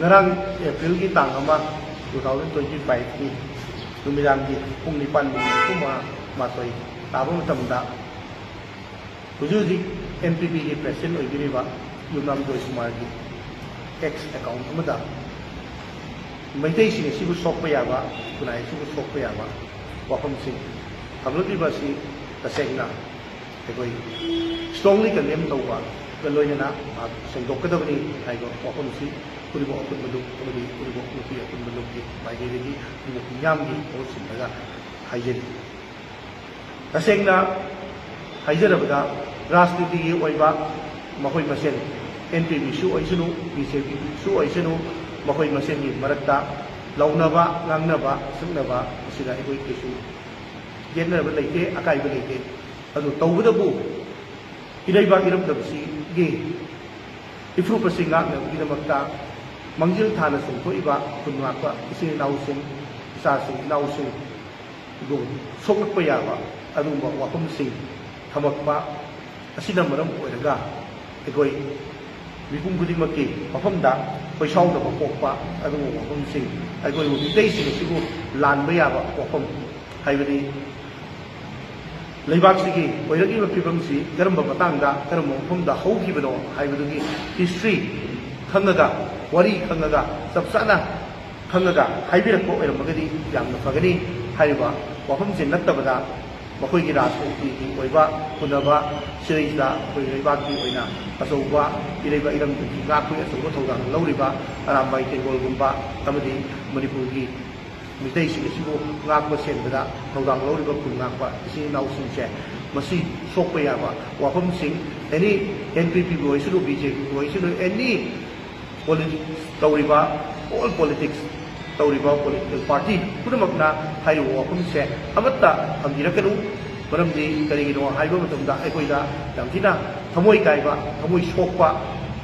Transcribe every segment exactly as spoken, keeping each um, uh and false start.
ꯉꯔꯥꯡ ꯑꯦꯄ꯭ꯔꯤꯜꯒꯤ ꯇꯥꯡ ꯑꯃ, ꯇꯨ ꯊꯥꯎꯖꯟ ꯇ꯭ꯋꯦꯟꯇꯤ ꯐꯥꯏꯚꯀꯤ ꯅꯨꯃꯤꯗꯥꯡꯒꯤ ꯄꯨꯡ ꯅꯤꯄꯥꯟ ꯃꯤꯅꯤꯠ ꯅꯤꯐꯨ ꯃꯉꯥ, ꯃꯥꯊꯣꯏ ꯇꯥꯕ ꯃꯇꯝꯗ ꯍꯧꯖꯤꯛ ꯍꯧꯖꯤꯛ ꯑꯦꯟ ꯄꯤ ꯄꯤꯒꯤ ꯄ꯭ꯔꯦꯁꯤꯗꯦꯟꯠ ꯑꯣꯏꯕꯤꯔꯤꯕ ꯌꯨꯝꯅꯥꯝ ꯖꯣꯏꯀꯨꯃꯥꯔꯒꯤ ꯑꯦꯛꯁ ꯑꯦꯀꯥꯎꯟꯠ ꯑꯃꯗ ꯃꯩꯇꯩꯁꯤꯡ ꯑꯁꯤꯕꯨ ꯁꯣꯛꯄ ꯌꯥꯕ, ꯈꯨꯟꯅꯥꯏ ꯑꯁꯤꯕꯨ ꯁꯣꯛꯄ ꯌꯥꯕ ꯋꯥꯐꯝꯁꯤꯡ ꯊꯝꯂꯛꯂꯤꯕ ꯑꯁꯤ ꯇꯁꯦꯡꯅ ꯑꯩꯈꯣꯏ strongly condemn ꯇꯧꯕꯒ ꯂꯣꯏꯅꯅ ꯃꯍꯥꯛ ꯁꯦꯡꯗꯣꯛꯀꯗꯕꯅꯤ ꯍꯥꯏꯕ ꯋꯥꯐꯝꯁꯤ ꯎꯔꯤꯕ ꯑꯄꯨꯟꯕ ꯂꯨꯞ ꯑꯃꯗꯤ ꯎꯔꯤꯕ ꯅꯨꯄꯤ ꯑꯄꯨꯟꯕ ꯂꯨꯞꯀꯤ ꯃꯥꯏꯀꯩꯗꯒꯤ ꯎꯔꯤꯕ ꯃꯤꯌꯥꯝꯒꯤ ꯃꯍꯨꯠ ꯁꯤꯟꯂꯒ ꯍꯥꯏꯖꯔꯤ꯫ ꯇꯁꯦꯡꯅ ꯍꯥꯏꯖꯔꯕꯗ, ꯔꯥꯖꯅꯤꯇꯤꯒꯤ ꯑꯣꯏꯕ ꯃꯈꯣꯏ ꯃꯁꯦꯟ, ꯑꯦꯟ ꯄꯤ ꯄꯤꯁꯨ ꯑꯣꯏꯁꯅꯨ, ꯕꯤ ꯖꯦ ꯄꯤꯁꯨ ꯑꯣꯏꯁꯅꯨ, ꯃꯈꯣꯏ ꯃꯁꯦꯟꯒꯤ ꯃꯔꯛꯇ ꯂꯧꯅꯕ, ꯉꯥꯡꯅꯕ, ꯁꯛꯅꯕ ꯑꯁꯤꯗ ꯑꯩꯈꯣꯏ ꯀꯩꯁꯨ ꯌꯦꯠꯅꯔꯕ ꯂꯩꯇꯦ, ꯑꯀꯥꯏꯕ ꯂꯩꯇꯦ꯫ ꯑꯗꯨ ꯇꯧꯕꯇꯕꯨ ꯏꯔꯩꯕꯥꯛ ꯏꯔꯝꯗꯝꯁꯤꯒꯤ ꯏꯐꯨꯔꯨꯞ ꯑꯁꯤ ꯉꯥꯛꯅꯕꯒꯤꯗꯃꯛꯇ ꯃꯥꯡꯖꯤꯜ ꯊꯥꯅ ꯆꯣꯡꯊꯣꯛꯏꯕ ꯈꯨꯟ ꯉꯥꯛꯄ ꯏꯆꯤꯜ ꯏꯅꯥꯎꯁꯤꯡ, ꯏꯆꯥꯁꯤꯡ ꯏꯅꯥꯎꯁꯤꯡ ꯕꯨ ꯁꯣꯛꯂꯛꯄ ꯌꯥꯕ ꯑꯗꯨꯒꯨꯝꯕ ꯋꯥꯐꯝꯁꯤꯡ ꯊꯝꯃꯛꯄ ꯑꯁꯤꯅ ꯃꯔꯝ ꯑꯣꯏꯔꯒ ꯑꯩꯈꯣꯏ ꯃꯤꯄꯨꯝ ꯈꯨꯗꯤꯡꯃꯛꯀꯤ ꯃꯐꯝꯗ ꯈꯣꯏꯁꯥꯎꯅꯕ ꯄꯣꯛꯄ ꯑꯗꯨꯒꯨꯝꯕ ꯋꯥꯐꯝꯁꯤꯡ, ꯑꯩꯈꯣꯏꯕꯨ ꯃꯤꯇꯩꯁꯤꯡ ꯑꯁꯤꯕꯨ ꯂꯥꯟꯕ ꯌꯥꯕ ꯋꯥꯐꯝ, ꯍꯥꯏꯕꯗꯤ ꯂꯩꯕꯥꯛꯁꯤꯒꯤ ꯑꯣꯏꯔꯛꯂꯤꯕ ꯐꯤꯕꯝꯁꯤ ꯀꯔꯝꯕ ꯃꯇꯥꯡꯗ, ꯀꯔꯝꯕ ꯃꯐꯝꯗ ꯍꯧꯈꯤꯕꯅꯣ ꯍꯥꯏꯕꯗꯨꯒꯤ history ꯈꯪꯉꯒ, ꯋꯥꯔꯤ ꯈꯪꯉꯒ, ꯆꯞ ꯆꯥꯅ ꯈꯪꯉꯒ ꯍꯥꯏꯕꯤꯔꯛꯄ ꯑꯣꯏꯔꯝꯃꯒꯗꯤ ꯌꯥꯝꯅ ꯐꯒꯅꯤ꯫ ꯍꯥꯏꯔꯤꯕ ꯋꯥꯐꯝꯁꯤ ꯅꯠꯇꯕꯗ ꯃꯈꯣꯏꯒꯤ ꯔꯥꯖꯅꯤꯇꯤꯒꯤ ꯑꯣꯏꯕ ꯍꯨꯟꯅꯕ ꯁꯤꯗꯩꯁꯤꯗ ꯑꯩꯈꯣꯏ ꯂꯩꯕꯥꯛꯀꯤ ꯑꯣꯏꯅ ꯑꯆꯧꯕ ꯏꯔꯩꯕꯥꯛ ꯏꯔꯝꯗꯝꯒꯤ ꯉꯥꯛꯄꯒꯤ ꯑꯆꯧꯕ ꯊꯧꯗꯥꯡ ꯂꯧꯔꯤꯕ ꯑꯔꯥꯝꯕꯥꯏ ꯇꯦꯡꯒꯣꯜꯒꯨꯝꯕ ꯑꯃꯗꯤ ꯃꯅꯤꯄꯨꯔꯒꯤ ꯃꯤꯇꯩꯁꯤꯡ ꯑꯁꯤꯕꯨ ꯉꯥꯛꯄ ꯁꯦꯟꯕꯗ ꯊꯧꯗꯥꯡ ꯂꯧꯔꯤꯕ ꯈꯨꯟ ꯉꯥꯛꯄ ꯏꯆꯤꯜ ꯏꯅꯥꯎꯁꯤꯡꯁꯦ ꯃꯁꯤ ꯁꯣꯛꯄ ꯌꯥꯕ ꯋꯥꯐꯝꯁꯤꯡ, any ꯑꯦꯟ ꯄꯤ ꯄꯤꯕꯨ ꯑꯣꯏꯁꯅꯨ, ꯕꯤ ꯖꯦ ꯄꯤꯕꯨ ꯑꯣꯏꯁꯅꯨ, any politics ꯇꯧꯔꯤꯕ, all politics ꯇꯧꯔꯤꯕ political party ꯄꯨꯝꯅꯃꯛꯅ ꯍꯥꯏꯔꯤꯕ ꯋꯥꯐꯝꯁꯦ ꯑꯃꯠꯇ ꯍꯪꯕꯤꯔꯛꯀꯅꯨ꯫ ꯃꯔꯝꯗꯤ ꯀꯔꯤꯒꯤꯅꯣ ꯍꯥꯏꯕ ꯃꯇꯝꯗ ꯑꯩꯈꯣꯏꯗ ꯌꯥꯝ ꯊꯤꯅ ꯊꯃꯣꯏ ꯀꯥꯏꯕ, ꯊꯃꯣꯏ ꯁꯣꯛꯄ,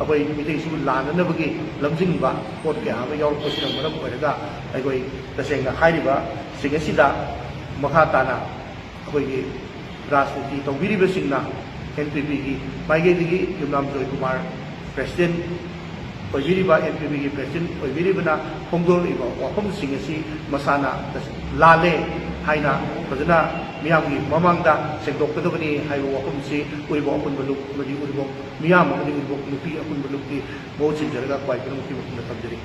ꯑꯩꯈꯣꯏ ꯃꯤꯇꯩꯁꯤꯕꯨ ꯂꯥꯟꯅꯅꯕꯒꯤ ꯂꯝꯖꯤꯡꯕ ꯄꯣꯠ ꯀꯌꯥ ꯑꯃ ꯌꯥꯎꯔꯛꯄꯁꯤꯅ ꯃꯔꯝ ꯑꯣꯏꯔꯒ ꯑꯩꯈꯣꯏ ꯇꯁꯦꯡꯅ ꯍꯥꯏꯔꯤꯕꯁꯤꯡ ꯑꯁꯤꯗ ꯃꯈꯥ ꯇꯥꯅ ꯑꯩꯈꯣꯏꯒꯤ ꯔꯥꯖꯅꯤꯇꯤ ꯇꯧꯕꯤꯔꯤꯕꯁꯤꯡꯅ ꯑꯦꯟ ꯄꯤ ꯄꯤꯒꯤ ꯃꯥꯏꯀꯩꯗꯒꯤ ꯌꯨꯝꯅꯥꯝ Joykumar president ꯑꯣꯏꯕꯤꯔꯤꯕ N P ꯕꯤꯒꯤ president ꯑꯣꯏꯕꯤꯔꯤꯕꯅ ꯐꯣꯡꯗꯣꯔꯛꯂꯤꯕ ꯋꯥꯐꯝꯁꯤꯡ ꯑꯁꯤ ꯃꯁꯥꯅ ꯂꯥꯜꯂꯦ ꯍꯥꯏꯅ ꯐꯖꯅ ꯃꯤꯌꯥꯝꯒꯤ ꯃꯃꯥꯡꯗ ꯁꯦꯡꯗꯣꯛꯀꯗꯕꯅꯤ ꯍꯥꯏꯕ ꯋꯥꯐꯝꯁꯤ ꯎꯔꯤꯕ ꯑꯄꯨꯟꯕ ꯂꯨꯞ ꯑꯃꯗꯤ ꯎꯔꯤꯕ ꯃꯤꯌꯥꯝ ꯑꯃꯗꯤ ꯎꯔꯤꯕ ꯅꯨꯄꯤ ꯑꯄꯨꯟꯕ ꯂꯨꯞꯀꯤ ꯃꯍꯨꯠ ꯁꯤꯟꯖꯔꯒ ꯈ꯭ꯋꯥꯏ ꯄꯨꯝꯅꯃꯛꯀꯤ ꯃꯐꯝꯗ ꯊꯝꯖꯔꯤ꯫